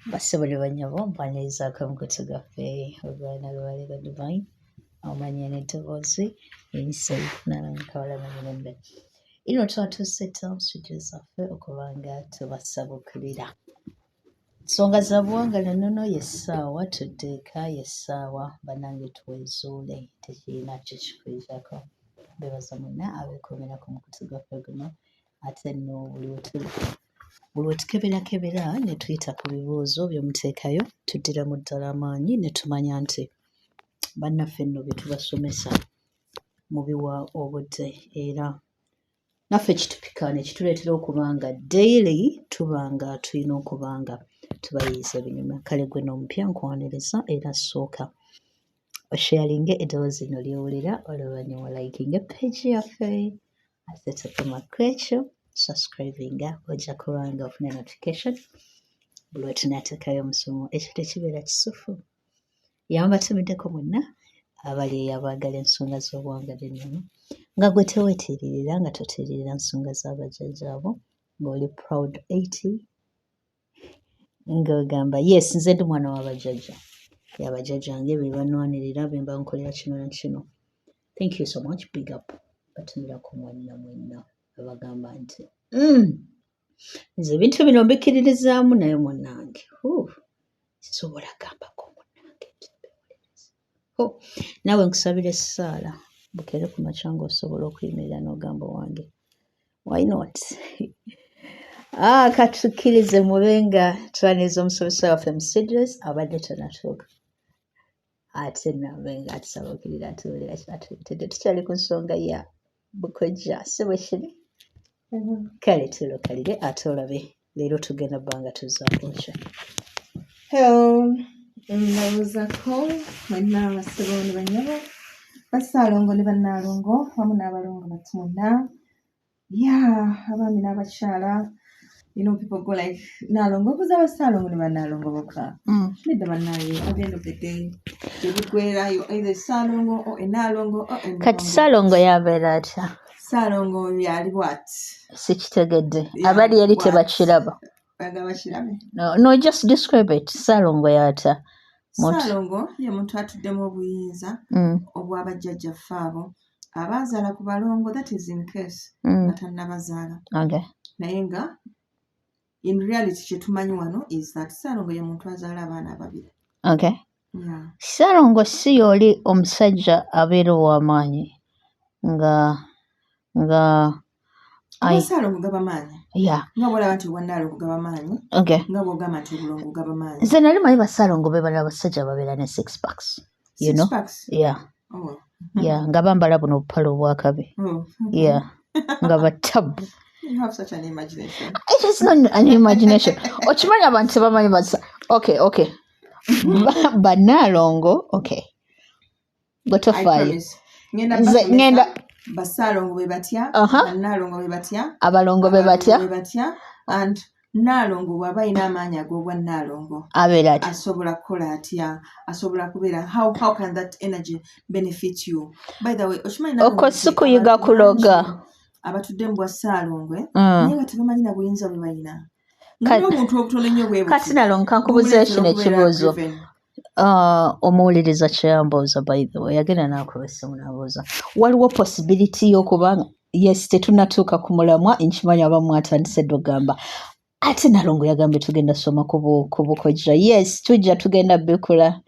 Bassebo ne bannyabo, mbanirizaako omukutu gwaffe ogwa Nalubale Divine, omanya n'eddoboozi ensi Nalongo Mirembe. Ino twatuuse dda mu studio zaffe okuba nga tubasabukulira. Nsonga za buwangwa na nnono y'essaawa tudde eka, y'essaawa bannange twezuule, tekirina kye kikuyitako. Mbeebaza mwenna abeekuumira ku mukutu gwaffe guno, ate nno buli lwe tukeberakebera ne tuyita ku bibuuzo bye muteekayo, tuddiramu ddala amaanyi ne tumanya nti bannaffe nno bye tubasomesa mubiwa obudde, era naffe kitupika ne kituleetera okuba nga daily tuba nga tulina okuba nga tubayiiza ebinyuma. Kale gwe n'omupya nkwaniriza, era sooka osharinge eddoboozi lino ly'owulira, oluvannyuma olikinge page yaffe, ate tokoma ku ekyo, subscribinga, ojja kuba nga ofuna notification buli lwe tunaateekayo omusomo. Ekyo tekibeera kisufu. Yambatumiddeko mwenna abali eyo abaagala ensonga z'obuwangwa n'ennono, nga gwe teweetiiririra, nga totiiririra nsonga z'abajjajjaabo, ng'oli proud 80, ng'ogamba, "Yes, nze ndi mwana w'abajjajja, abajjajjange be banwanirira, be mba nkolera kino na kino." Thank you so much, big up. Batumirako mwenna mwenna abagamba nti, nze ebintu bino mbikkiririzaamu, naye munnange sisobola gambako munnange nti mbiwuliriza." Oh, naawe nkusabira essaala bukeere ku makya ng'osobola okuyimirira n'ogamba, "Wange, why not?" Ah, katukkirize mube nga twaniriza omusomesa waffe mu studios abadde tanatuuka, ate nabe nga atusabuukirira, atuwulira kyatuleetedde. Tukyali ku nsonga ya bukojja, si bwe kiri? Kale tulokalire ate olabe leero tugenda bba nga tuzzaako ki. Hello, ndowoozaako mwenna abassebo ne bannyabo, bassaalongo ne bannaalongo wamu n'abalongo batu mwenna. Yeah, abaami n'abakyala. People go like, "Naalongo, obuuza abassaalongo ne bannaalongo bokka." Nedda bannaaye, at the end of the day, gye biggweerayo either ssaalongo or ennaalongo or Kati ennongo. Ssaalongo yabeera atya? Ssaalongo oyo yali bw'ati. Sikitegedde. Abali eri Bw'ati. tebakiraba. Oyagala bakirabe? No, just describe it. Ssaalongo y'atya? Ssaalongo ye muntu atuddemu obuyinza obw'abajjajjaffe abo abaazaala ku balongo, that is in case nga tannabazaala. Naye nga in reality kye tumanyi wano is that Ssaalongo ye muntu azaala abaana ababiri. Yeah. Ssaalongo si y'oli omusajja abeera ow'amaanyi nga Obwassaalongo gaba maanyi. Nga bw'olaba nti obwannaalongo gaba maanyi, nga bw'ogamba nti obulongo gaba maanyi. Nze nali manyi bassaalongo be bali abasajja babeera ne six packs. You Six know? packs? Yeah. Oh. Yeah, nga bambala buno obupale obwakabi. Oh, okay. Yeah. Nga batabu. You have such an imagination. It is not an imagination. Okimanyi abantu tebamanyi basa. Okay. Bannaalongo, okay. Gwe I tofaayo. promise. Ngenda Nze basomesa bassaalongo bwe batya, bannaalongo bwe batya, Abalongo be batya? Abalongo bwe batya, and Nnaalongo bw'aba alina amaanyi ag'obwannaalongo Abeera atya? asobola kukola atya, asobola kubeera how can that energy benefit you? By the way, okimanyi Nnaalongo Okwo nti si kuyiga abantu kuloga. bangi abatudde mu bwassaalongo, naye nga tebamanyi na buyinza bwe balina, nga n'obuntu obutono ennyo bwe buti Kati Nalongo, kankubuuze bumuleetera kino okubeera ekibuuzo. driven. Omuwuliriza kyeyambuuza, by the way, yagenda n'akuba essimu n'abuuza waliwo possibility y'okubanga, yes, tetunnatuuka ku mulamwa, nkimanyi abamu atandise dda okugamba ate Nalongo yagambye tugenda soma ku bukojja. Yes, tujja tugenda bikula,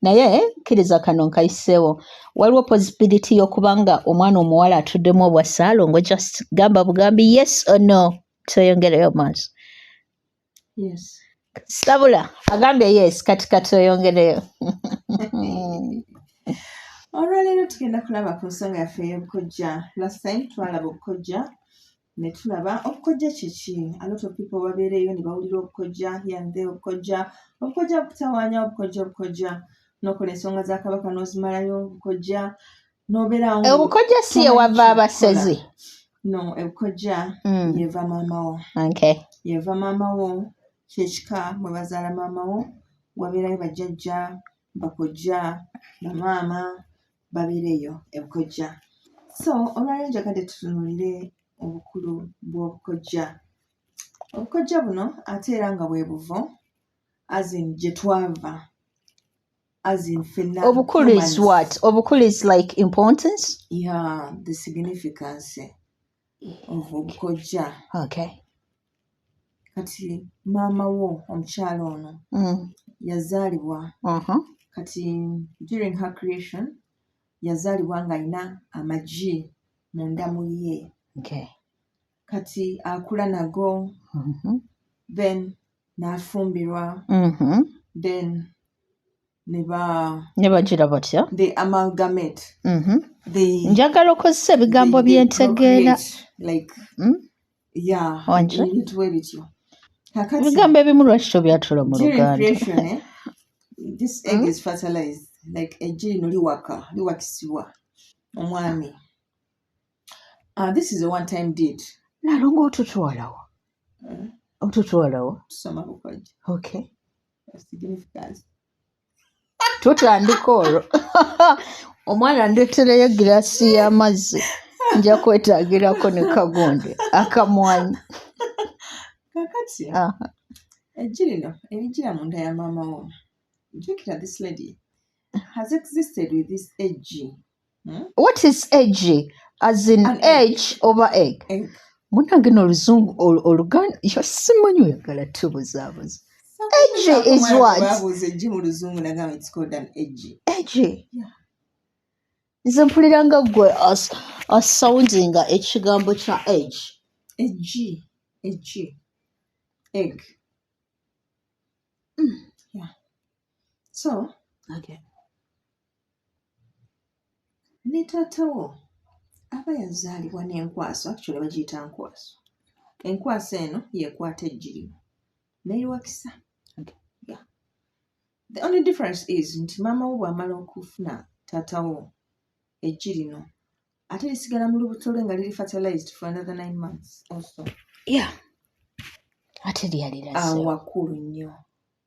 naye kkiriza kano nkayiseewo. Waliwo possibility y'okuba nga omwana omuwala atuddemu obwa ssaalongo? Just gamba bugambi yes or no, tweyongereyo maaso. Yes. Sabula agambye yes, kati katweyongereyo. Olwaleero tugenda kulaba ku nsonga yaffe ey'obukojja. Last time twalaba obukojja ne tulaba obukojja kiki. A lot of people babeereyo ne bawulira obukojja here and there, obukojja, obukojja bukutawaanya, obukojja, obukojja, n'okola ensonga za kabaka n'ozimalayo, obukojja, n'obeerawo nga Obukojja si ye tomanyi wava kyakukola. abasezi? No, obukojja yeva maama wo. Yeva maama wo, kyekika mwe bazaala maama wo, wabeerayo bajjajja, bakojja, bamaama babeera eyo ebukojja. So olwaleero njagadde tutunuulire obukulu bw'obukojja. Obukojja buno ate era nga bwe buvo. As in gye twava, as in ffenna Obukulu is humans. what? Obukulu is like importance? Yeah, the significance of obukojja. Kati maama wo omukyala ono yazaalibwa. Kati during her creation yazaalibwa ng'alina amagi munda mu ye. Kati akula nago, then n'afumbirwa, then ne ba Ne bagira batya? They amalgamate. They Njagala okozesa ebigambo they byentegeera. Procreate, like yeah, Wanje? Ebintu bwe bityo. Kakati Ebigambo ebimu lwaki tobyatula mu during Luganda? creation, this egg is fertilized, like eggi lino liwaka, liwakisibwa omwami. This is a one time deed. Nalongo, otutwalawo? Otutwalawo? Tusoma bukojja. Okay. Significance. Tutandika olwo. Omwana, ndeetereyo giraasi y'amazzi, nja kwetaagirako ne kagonde akamwanyi. Kakati eggi lino erigira munda ya maama wo, jjukira this lady has existed with this eggi. What is egg? As in An egg. Age oba egg? Egg. Munange n'oluzungu oluganda yo simanyi, oyagala tubuzaabuza. Egg is what? Babuuza eggi mu luzungu, nagamba it's called an egg. Egg. Yeah. Nze mpulira nga ggwe asoundinga ekigambo kya age. Eggi, eggi, egg. Yeah, so ne taata wo aba yazaalibwa n'enkwaso, actually bagiyita nkwaso. Enkwaso eno yekwata eggi lino n'eriwakisa. Yeah. The only difference is nti maama wo bw'amala okufuna taata wo, eggi lino ate lisigala mu lubuto lwe nga liri fertilized for another 9 months also. Yeah, ate lyalirasewo. Awakulu nnyo.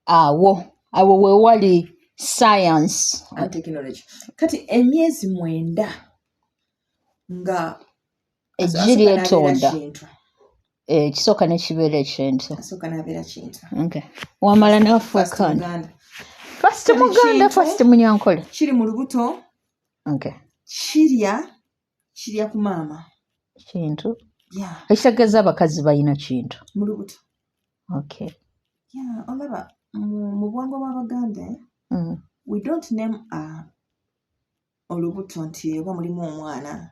Awo wewali science and technology. Kati emyezi 9 nga eggi asooka n'abeera lyetonda. Kintu. Ekisooka nekibeera ekintu. Asooka n'abeera kintu. Okay. Wamala First n'afuuka Muganda. First Kati Muganda. Kintu First Munyankole. Kiri mu lubuto, kirya ku maama. Kintu. Yeah. Ekitegeeza abakazi balina kintu. Mu lubuto. Yeah, olaba mu buwangwa bw'Abaganda, we don't name olubuto nti oba mulimu omwana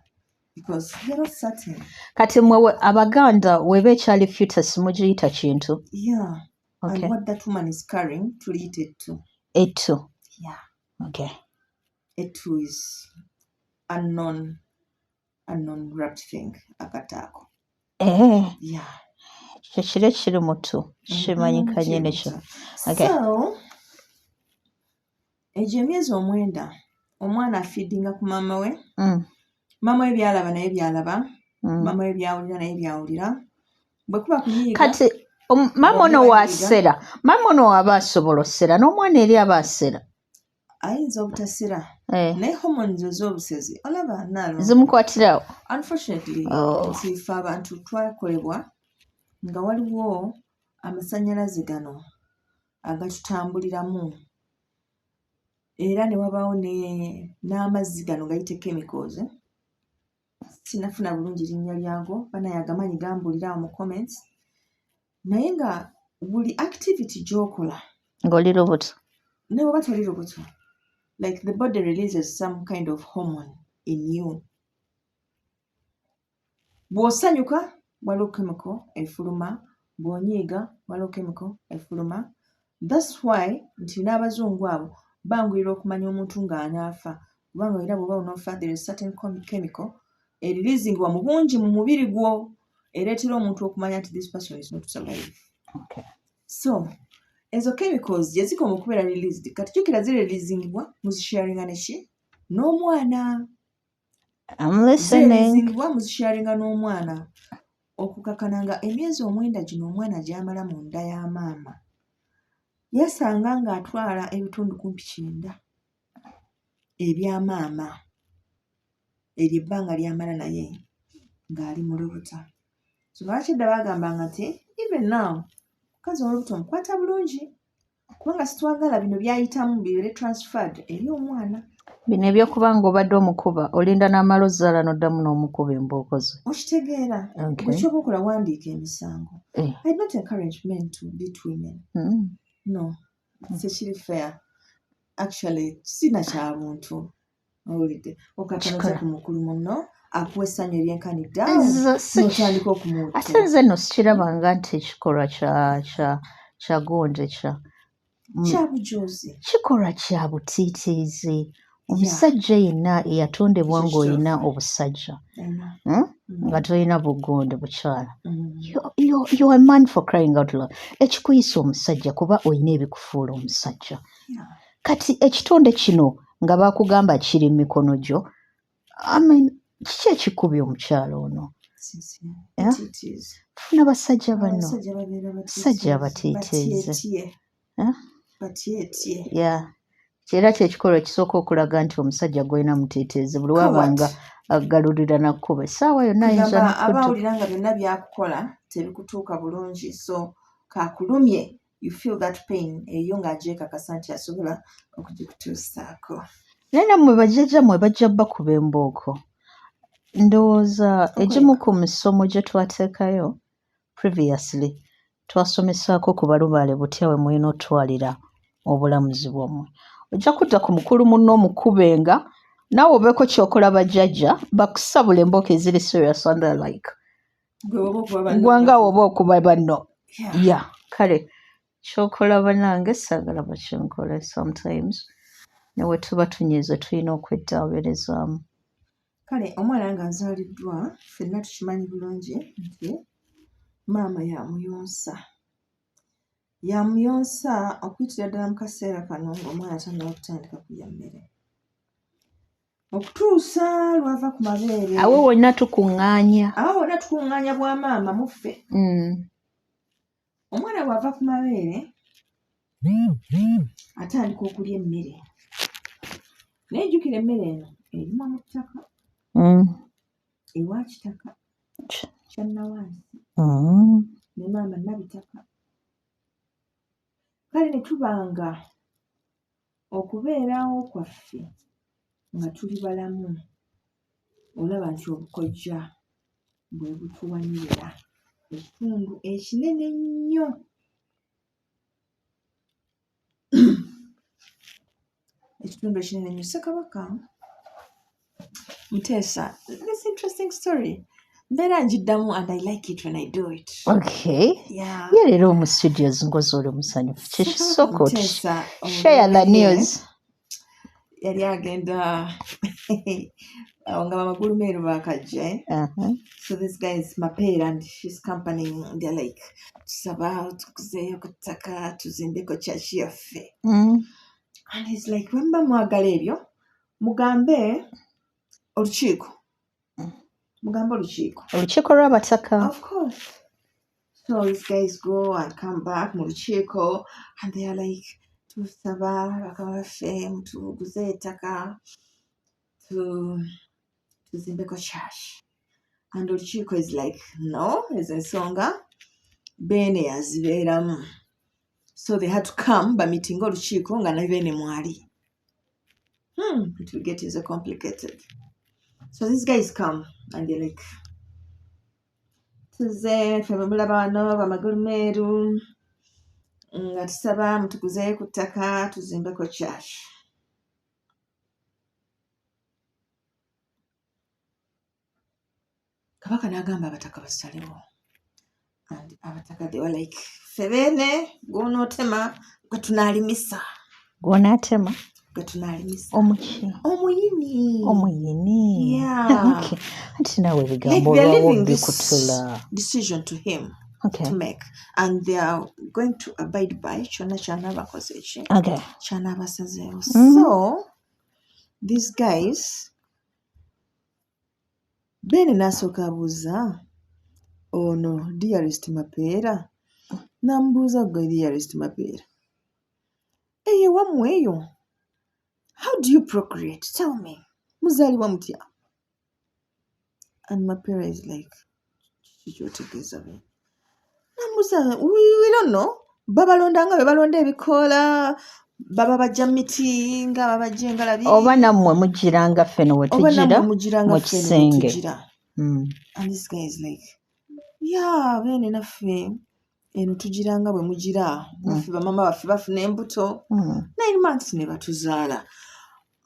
because we are not certain. Kati mwe Abaganda weba ekyali fetus mugiyita kintu? Yeah. And what that woman is carrying, tuliyita ettu. Ettu. Yeah. Ettu is unknown wrapped thing, akataako. Yeah. Kyo kiri ekiri mutu kimanyika Kiri nyini kyo. mutu. So egyo emyezi 9 omwana afeedinga ku maama we. Maama we byalaba naye byalaba. Maama we byawulira naye byawulira. Bwe kuba kunyiiga, Kati maama ono bombi banyiiga. Waasera, maama ono aba asobola osera n'omwana eri aba asera? Ayinza obutasera, naye hormones ez'obusezi, olaba nalo Zimukwatirawo. Unfortunately, Oh. nti ffe abantu twakolebwa nga waliwo amasannyalaze gano agatutambuliramu, era ne wabaawo n'amazzi gano gayite chemicals, eh? Sinafuna bulungi linnya lyago, banaye agamanyi gambuulira awo mu comments, naye nga buli activity gy'okola ng'oli lubuto, ne bw'oba toli lubuto, like the body releases some kind of hormone in you. Bw'osanyuka waliwo chemical efuluma, bw'onyiiga waliwo chemical efuluma. That's why nti n'abazungu abo banguyirwa okumanya omuntu ng'anaafa, kubanga era bw'oba onoofa there is certain chemical ereleasingibwa mu bungi mu mubiri gwo ereetera omuntu okumanya nti this person is not survive. So ezo chemicals gye zikoma okubeera released, kati jjukira zireleasingibwa muzisharinga neki n'omwana. I'm listening. Zireleasingibwa muzisharinga n'omwana okukakana nga emyezi 9 gino omwana gy'amala mu nda ya maama yeesanga ng'atwala ebitundu kumpi 90 ebya maama, eryo ebbanga ly'amala naye ng'ali mu lubuto. So lwaki edda baagambanga nti even now omukazi ow'olubuto omukwata bulungi, Kubanga sitwagala bino byayitamu bibeere transferred eri omwana. Bino ebyokuba nga obadde omukuba olinda n'amala ozzaala n'oddamu n'omukuba embooko ze. Okitegeera? Okay. Gwe kyoba okola wandiika emisango. Eh. I don't encourage men to beat women. No, sekiri fair. Actually, sina kya buntu. Owulidde? Okakanoza Kikola. ku mukulu munno akuwa essanyu eryenkanidde awo Nze si- n'otandika okumuwuttula. Ate nze nno sikirabanga nti ekikolwa kya gundi kya Kya bujuuzi. Kikolwa kya butiitiizi. Omusajja yenna eyatondebwa Ekyo ng'olina kituufu. obusajja, I know. Nga tolina bugonde bukyala. Mm. You are a man for crying out loud. Ekikuyisa omusajja kuba olina ebikufuula omusajja. Kati ekitonde kino nga baakugamba kiri mu mikono gyo, I mean, kiki ekikubye omukyala ono? Sincerely. Yeah? Batiitiizi. Funa basajja banno. Abasajja babeera batiitiizi. Basajja abatiitiizi. Batyetye. Eh? Batyetye. Yeah. Era kyekikolwa ekisooka okulaga nti omusajja gw'olina mutiitiizi buli waba nga aggalulira nakkuba essaawa yonna ayinza Kugamba n'okudduka. Abawulira nga byonna byakukola tebikutuuka bulungi, so kakulumye, you feel that pain eyo ng'agyekakasa nti asobola okugikutuusaako. Naye nammwe bajjajja mmwe bajja bakuba embooko. Ndowooza egimu ku misomo gye twateekayo previously twasomesaako ku balubaale butya bwe mulina otwalira obulamuzi bwammwe. Ojja kudda ku mukulu munno omukubenga naawe obeeko ky'okola bajjajja bakusabula embooko eziri serious and the like. Gwe woba okuba banno. Gwe nga woba okuba banno. Yeah. Yeah, kale ky'okola bannange saagala bakinkole sometimes ne bwe tuba tunyiize tulina okweddaabirezaamu. Kale omwana ng'azaaliddwa ffenna tukimanyi bulungi nti maama yamuyonsa. Yamuyonsa okuyitira ddala mu kaseera kano ng'omwana tannaba kutandika kulya mmere. Okutuusa lw'ava ku mabeere. Awo wonna tukuŋŋaanya. Awo wonna tukuŋŋaanya bwa maama muffe. Omwana bw'ava ku mabeere atandika okulya emmere. Naye jjukira emmere eno erimwa mu ttaka, ewa kitaka, kya nnawansi, ne maama nabitaka. Kale ne tuba nga okubeerawo kwaffe nga tuli balamu olaba nti obukojja bwe butuwanirira ekitundu ekinene ennyo. Ekitundu ekinene ennyo. Ssekabaka Muteesa, this interesting story. Mbeera ngiddamu and I like it when I do it. Okay. Yeah. Ye leero mu studios ngozi oli musanyufu. Ssekabaka Kisooka oti Muteesa share the olubereberye news. Yali agenda awo nga bamagulu meeru baakajja, eh? So this guy is Mapeera and his company, they're like, tusaba tukuzeeyo ku ttaka tuzimbeko church yaffe. And he's like, bwe muba mwagala ebyo mugambe olukiiko. Mugambe olukiiko. Olukiiko lw'abataka. Of course. So these guys go and come back mu lukiiko and they are like, tusaba bakama baffe mutuguze ettaka tuzimbeko church. And olukiiko is like, no, ezo ensonga Beene yazibeeramu. So they had to come bamitinga olukiiko nga ne Beene mwali. It will get so complicated. So these guys come and they're like, tuze ffe bwe mulaba wano bamagulu meeru nga tusaba mutuguzeeyo ku ttaka tuzimbeko church. Kabaka n'agamba abataka basalewo. And abataka they were like, ffe Beene gw'onootema gwe tunaalimisa. Gw'onaatema? Gwe tunaalimisa. Omuki? Omuyini. Omuyini. Yeah. Okay. Anti naawe ebigambo Like they're olwawo leaving this bikutula. Decision to him Okay. to make. And they are going to abide by kyonna ky'anaaba akoze ki? Okay. Ky'anaaba asazeewo. So, these guys, Beene n'asooka abuuza ono dearest Mapeera n'amubuuza gwe dearest Mapeera eyo ewammwe eyo how do you procreate, tell me, muzaalibwa mutya? And Mapeera is like, kiki ky'otegeeza Beene? N'amubuuza, we don't know. Babalonda nga bwe balonda ebikoola, baba bajja miti nga babajja engalabi. Oba nammwe mugira nga ffe no we Oba tugira nammwe mugira nga mu ffe no bwe kisenge. tugira. And this guy is like, yeah, beene naffe eno tugira nga bwe mugira. Naffe bamama baffe bafuna embuto 9 months ne batuzaala.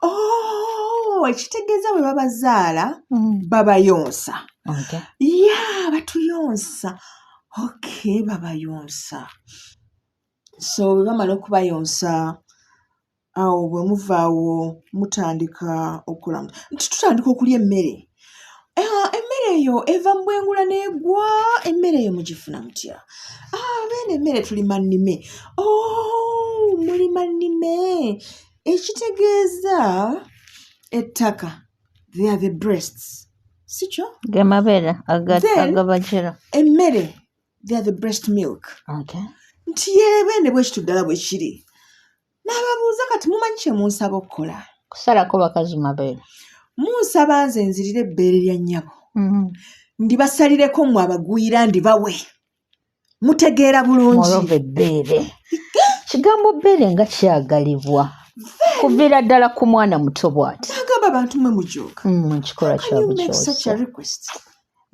Oh, ekitegeeza bwe babazaala babayonsa. Yeah, batuyonsa. Okay, babayonsa. So bwe bamala okubayonsa, awo bwe muvaawo mutandika okukola nti tutandika okulya emmere. Emmere eyo eva mu bwengula n'egwa. Emmere eyo mugifuna mutya? Ah, beene emmere tulima nnime. Oh, mulima nnime, ekitegeeza ettaka, they are the breasts, si kyo? Ge mabeere Then- agabagira. Emmere, they are the breast milk. Nti yebeene bwe kityo ddala bwe kiri. N'ababuuza, kati mumanyi kye munsaba okukola? Kusalako bakazi mabeere. Munsaba nze nzirire ebbeere lya nnyabo, ndibasalireko mmwe abagwira, ndibawe. Mutegeera bulungi? Moreover, ebbeere, kigambo bbeere nga kyagalibwa kuviira ddala ku mwana muto bw'ati. Agamba, abantu mwe mujooga. Ekikolwa Can you make such a kyabwe. request?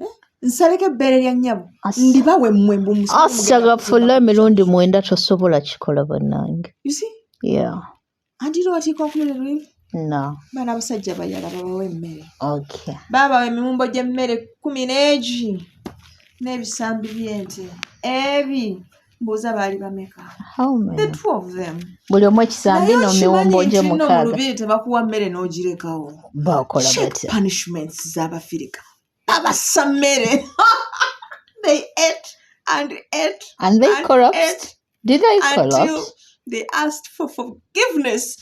Eh? Nsaleko ebbeere lya nnyabo ndibawe mmwe mbu Asagafula emirundi 9, tosobola kikola, bannange. You see? Yeah. And you know what he concluded with? No. Baana abasajja bayala babawa emmere. Baabawa emiwumbo gy'emmere 10 n'egi n'ebisambi by'ente ebi. Mbuuza, baali bameka? How The many? two of them. Buli omu ekisambi Naye n'omiwumbo okimanyi gye nti nno mu 6. lubiri tebakuwa mmere n'ogirekawo? Bakola Check batya? punishments z'Abafirika, babasa mmere. They ate and ate And they and collapsed. ate Did they until collapse? they asked for forgiveness.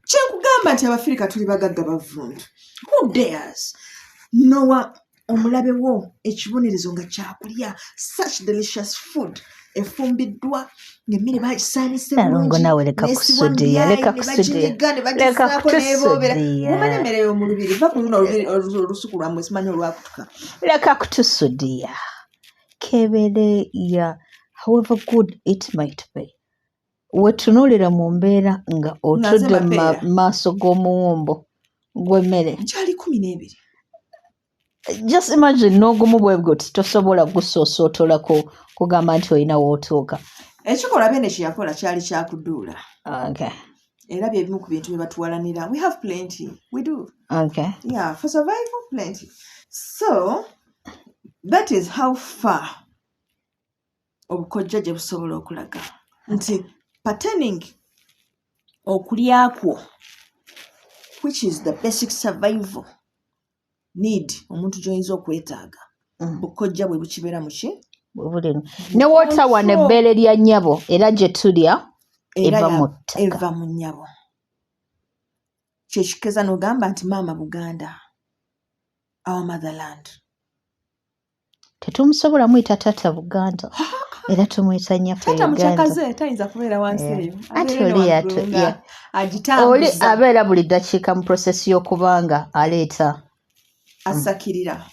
Kyenkugamba nti Abafirika tuli bagagga bavundu. Who dares nowa omulabe wo ekibonerezo nga kyakulya such delicious food efumbiddwa ng'emmere bagisaanise Nalongo, bulungi, naawe leka n'esibwa mu kusudiya, byayi, leka ne kusudiya. baginyiga ne Leka bagisaako n'eboobera. kutusudiya. Mumanyi emmere y'omu lubiri, va ku luno olusuku lwammwe, simanyi olwakutuka. Leka kutusudiya. Kebere ya, however good it might be, wetunuulira mu mbeera nga otudde mu mapeera. maaso g'omuwumbo gw'emmere. Gyali 12. Just imagine, n'ogumu bwe guti tosobola gusoosootolako kugamba nti olina w'otuuka. Ekikolwa bene kye yakola kyali kyakuduula. Era bye bimu ku bintu bye batuwalanira. We have plenty, we do. Yeah, for survival, plenty. So that is how far obukojja gye busobola okulaga nti pertaining okulya kwo, which is the basic survival need omuntu gy'oyinza okwetaaga. Bukojja bwe bukibeera muki? Bwe buli ne wootawa n'ebbeere lya nnyabo era gye tulya Era eva mu ttaka. Eva mu nnyabo. Kyekikeza n'ogamba nti maama Buganda, our motherland. Tetumusobola muyita taata Buganda, era tumuyita nnyaffe Taata Uganda. mukyakaze tayinza kubeera wansi eyo. Anti Abeera oli eno waggulu nga oli agitambuza. Abeera buli ddakiika mu process y'okubanga aleeta Asakirira.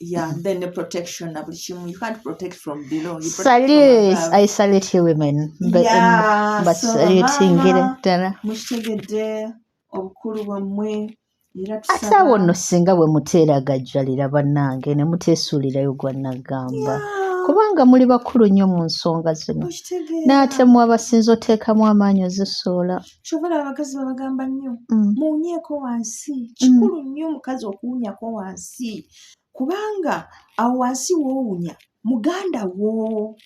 Yeah, then the protection na buli kimu. You can't protect from below, you protect from Salute. above. I salute you women. Yeah, so Mbasalutingira bamaama, ddala. Mukitegedde obukulu bwammwe era Ate tusaba awo nno singa bwe muteeragajjalira, bannange, ne muteesuulirayo gwa naggamba, kubanga muli bakulu nnyo mu nsonga zino. Okitegeera? N'ate mwe abasinza oteekamu amaanyi ozisuula. Kyova olaba abakazi babagamba nnyo, muwunyeeko wansi. Kikulu nnyo omukazi okuwunyako wansi, kubanga awo wansi woowunya muganda wo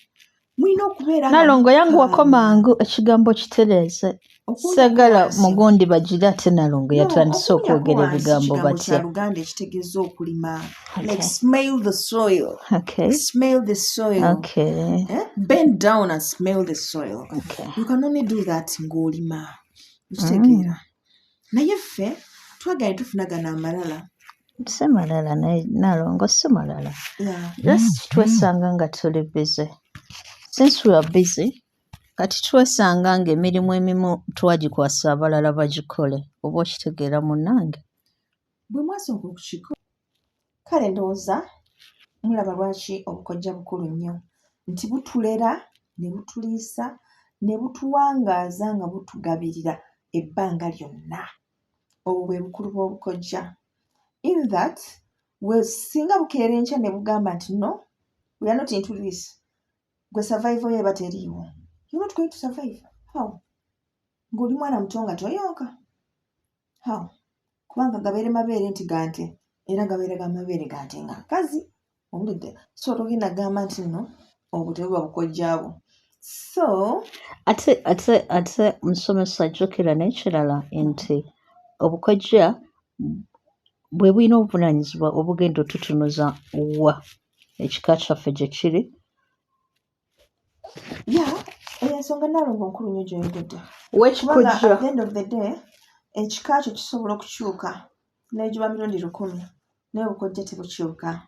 mulina okubeera nga Nalongo, yanguwako mukkaanya. Mangu ekigambo kitereeze. Okuwunyako Sagala wansi. mugundi bagire ate Nalongo No, yatandise okuwunyako okwogera wansi ebigambo kigambo kya batya. Luganda ekitegeeza okulima. Like smell the soil. Smell the soil. Eh? Bend down and smell the soil. You can only do that ng'olima. Okitegeera? Naye ffe twagala tufunagana amalala. Si malala naye Nalongo, si malala. Just twesanga nga tuli busy. Since we are busy, kati twesanga ng'emirimu emimu twagikwasa abalala bagikole, oba okitegeera munnange? Bwe mwasooka okukikola, kale ndowooza mulaba lwaki obukojja bukulu nnyo, nti butulera Ne butuliisa, ne butuwangaaza nga butugabirira ebbanga lyonna. Obwo bwe bukulu bw'obukojja. In that, we singa bukeera enkya ne bugamba nti, "No, we are not into this," gwe survival yo eba teriiwo. You're not going to survive. How? Ng'oli mwana muto nga toyonka, how? Kubanga gabeere mabeere nti gante, era gabeere ga mabeere gante nga nkazi, owulidde? So togenda gamba nti nno obwo tebuba bukojjaabwo. So Ate musomesa, jjukira n'ekirala nti obukojja bwe bulina obuvunaanyizibwa obugenda otutunuza wa ekika kyaffe gye kiri. Ya, eyo ensonga, Naalongo, nkulu nnyo gy'oyogedde, kubanga Wekikojja at the end of the day ekika kyo kisobola okukyuka n'egiba mirundi 1000, naye obukojja tebukyuka,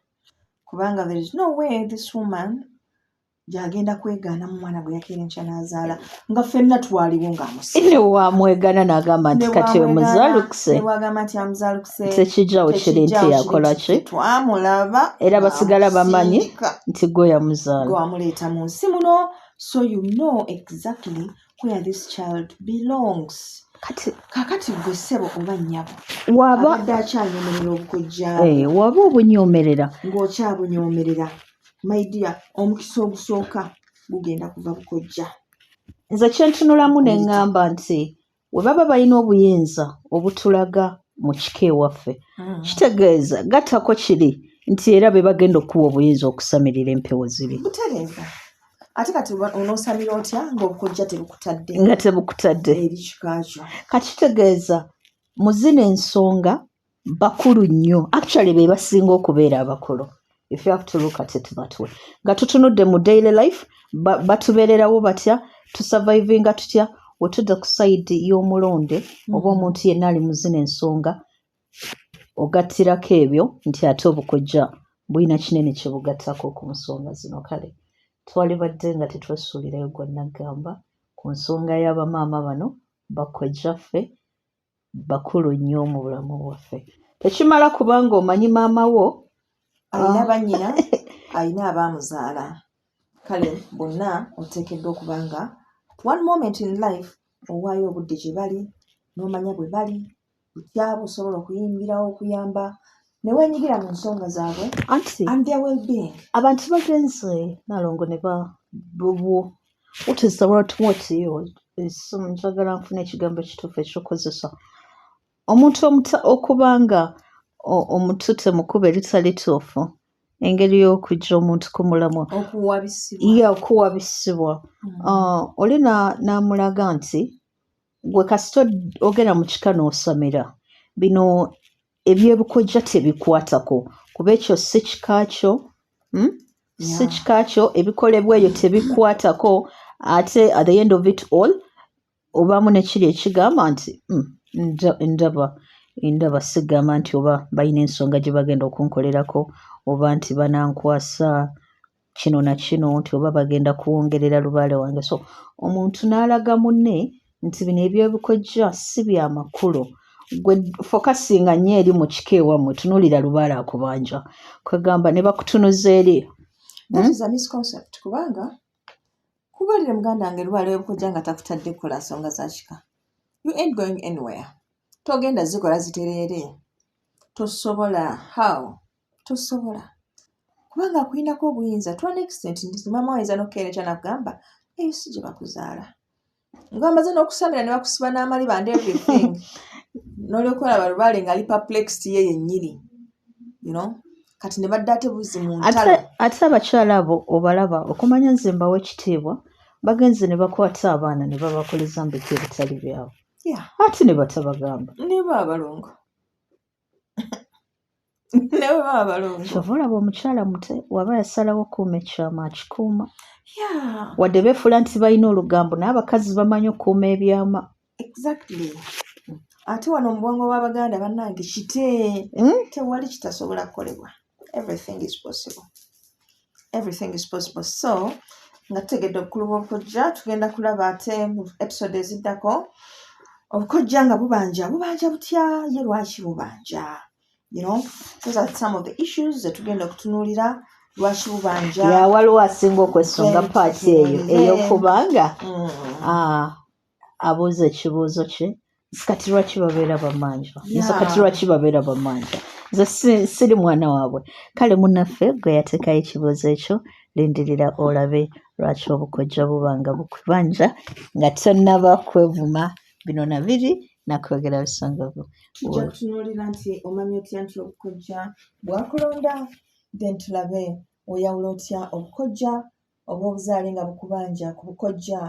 kubanga there is no way this woman gy'agenda kwegaana mu mwana gwe yakeera enkya n'azaala nga ffenna twaliwo ng'amusiba. Ne wamwegana n'agamba nti kati omuzaalukuse. Ne bw'agamba nti amuzaalukuse, tekijjawo kiri nti tekijjawo yakola kiri ki? nti twamulaba Era basigala bamanyi ng'amusindika. nti gwe yamuzaala. Gwe wamuleeta mu nsi muno, so you know exactly where this child belongs. Kati Kaakati gwe ssebo oba nnyabo waba abadde akyanyoomerera obukojja, waba obunyoomerera, ng'okyabunyoomerera, my dear, omukisa ogusooka gugenda kuva bukojja. Nze kyentunulamu ne ŋŋamba nti we baba balina obuyinza obutulaga mu kika ewaffe, kitegeeza gattako kiri nti era be bagenda okuwa obuyinza okusamirira empewo ziri. Butereeva. Ate kati onoosamira otya ng'obukojja tebukutadde nga tebukutadde eri kika kyo? Kakitegeeza mu zino ensonga bakulu nnyo, actually be basinga okubeera abakulu, if you have to look at it that way. Nga tutunudde mu daily life, batubeererawo batya, tusurvivinga tutya? Wetudda ku side y'omulonde oba omuntu yenna ali mu zino ensonga, ogattirako ebyo nti ate obukojja bulina kinene kye bugattako ku nsonga zino. Kale twalibadde nga tetwesuulirayo gwa naggamba ku nsonga y'abamaama bano. Bakojjaffe bakulu nnyo mu bulamu bwaffe. Tekimala kubanga omanyi maama wo. Alina bannyina, alina abaamuzaala, kale bonna oteekeddwa okuba nga at one moment in life owaayo obudde gye bali n'omanya bwe bali, butya busobola okuyingirawo okuyamba ne weenyigira mu nsonga zaabwe anti and their well-being. Abantu bagenze, Nalongo, ne ba bubwo, what is the word, what you is, njagala nfune ekigambo ekituufu ekyokukozesa, omuntu okuba nga omutute mu kkubo eritali ttuufu, engeri y'okujja omuntu ku mulamwa. Okuwabisibwa. Ye okuwabisibwa. Oli n'amulaga nti gwe kasita ogenda mu kika n'osamira, bino ebyebukojja tebikwatako, kuba ekyo si kika kyo, Si kika kyo, ebikolebwa eyo tebikwatako. Ate at the end of it all obaamu nekiri ekigamba nti, ndaba sigamba nti oba balina ensonga gye bagenda okunkolerako, oba nti banankwasa kino na kino, nti oba bagenda kuwongerera lubaale wange." So omuntu n'alaga munne nti bino ebyebikojja si bya makulu, gwe focusinga nnyo eri mu kika ewammwe, tunuulira lubaale akubanja, kwegamba ne bakutunuza eri. That is a misconcept, kubanga kubalire muganda wange, lubaale w'ebukojja nga takutadde kukola nsonga za kika, you ain't going anywhere. Togenda zikola zitereere, tosobola. How? Tosobola, kubanga akulinako obuyinza to an extent nti maama ayinza n'okukeera ekya nakugamba eyo si gye bakuzaala, ng'amaze n'okusamira ne bakusiba n'amaliba and everything, n'olyoka olaba lubaale ng'ali perplexed ye yennyini. Kati ne badda ate buzi mu ntalo. Ate abakyala abo obalaba, okumanya nze mbawa ekitiibwa, bagenze ne bakwata abaana ne babakoleza mu bifo ebitali byabwe, ate ne batabagamba. Ne baba balongo, ne bwe baba balongo. Kyova olaba omukyala mute waba yasalawo okuuma ekyama, akikuuma. Wadde beefuula nti balina olugambo, naye abakazi bamanyi okukuuma ebyama. Exactly. Ate wano mu bwongo bw'Abaganda, bannange, kite tewali kitasobola kukolebwa. Everything is possible, everything is possible. So nga tutegedde obukulu bw'obukojja, tugenda kulaba ate mu episode eziddako obukojja nga bubanja, bubanja butya, ye lwaki bubanja. Those are some of the issues zetugenda okutunuulira. Lwaki bubanja? Ya, waliwo asinga okwesunga Then paati eyo tutunuulire. Ey'okubanga abuuza ekibuuzo kye nti kati lwaki babeera bamanja nze, kati lwaki babeera bamanja nze siri mwana waabwe. Kale munnaffe gwe yateekayo ekibuuzo ekyo, lindirira olabe lwaki obukojja buba nga bukubanja nga tonnaba kwevuma bino na biri nakwogera bisongovu. Tujja kutunuulira nti omanya otya nti obukojja bwakulonda, then tulabe oyawula otya obukojja obw'obuzaale nga bukubanja ku bukojja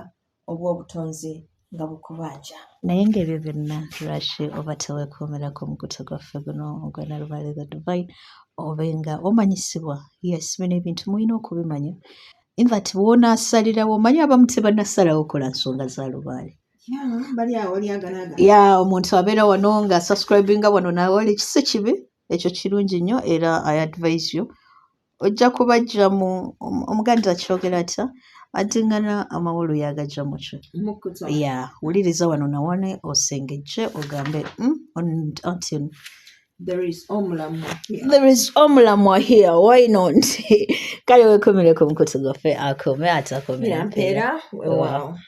obw'obutonzi nga bukubanja. Naye ng'ebyo byonna, lwaki oba teweekuumirako omukutu gwaffe guno ogwa Nalubaale the Divine, obe nga omanyisibwa? Yes, bino ebintu mulina okubimanya. Infact bw'onaasalirawo, omanyi abamu tebannasalawo kola nsonga za lubaale. Ya, bali awo wali aganaaga. Ya, omuntu abeera wano nga subscribinga wano nawali, kisi kibi ekyo, kirungi nnyo era I advise you, ojja kubajja mu omuganda akyogera atya, addingana amawolu yagajja mukyo. Mukkuto. Ya, wuliriza wano nawane osengejje ogambe, until There is omulamwa here." There is omulamwa here, why not? Kale weekumireko omukutu gwaffe, akuume ate akumira. Mpeera, weewaawo.